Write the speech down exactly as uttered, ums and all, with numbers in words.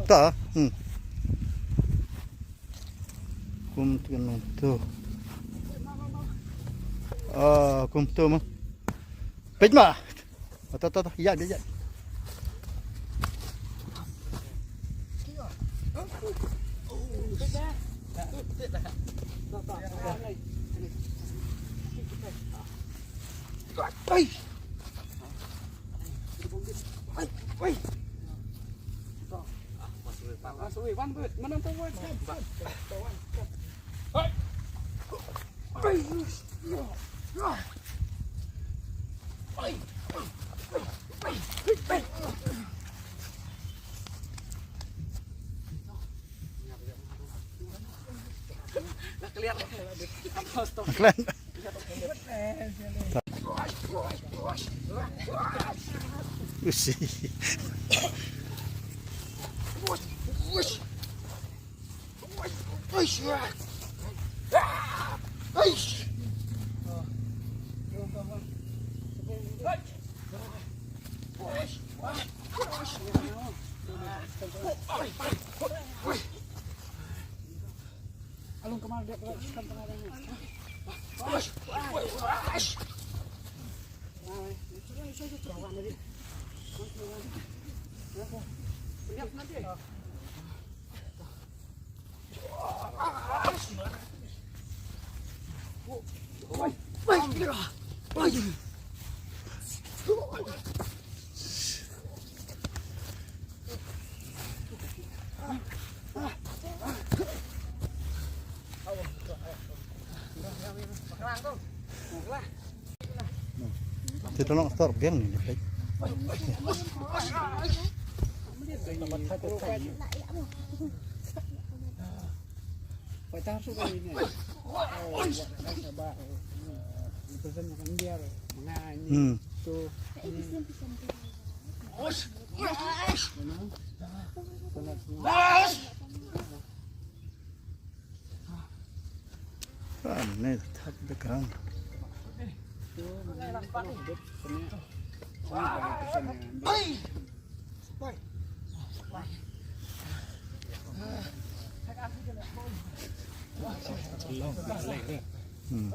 Ta, hmm. Kum tu kan tu. Ah, kum tu ma. Peit ma. Ta, ta, ta, ya, ya, ya. Ai. Ai, ai. Usi. Te tolong store biang ni, ni, peit. Hmm. Ah, ne, tap the ground. Hmm.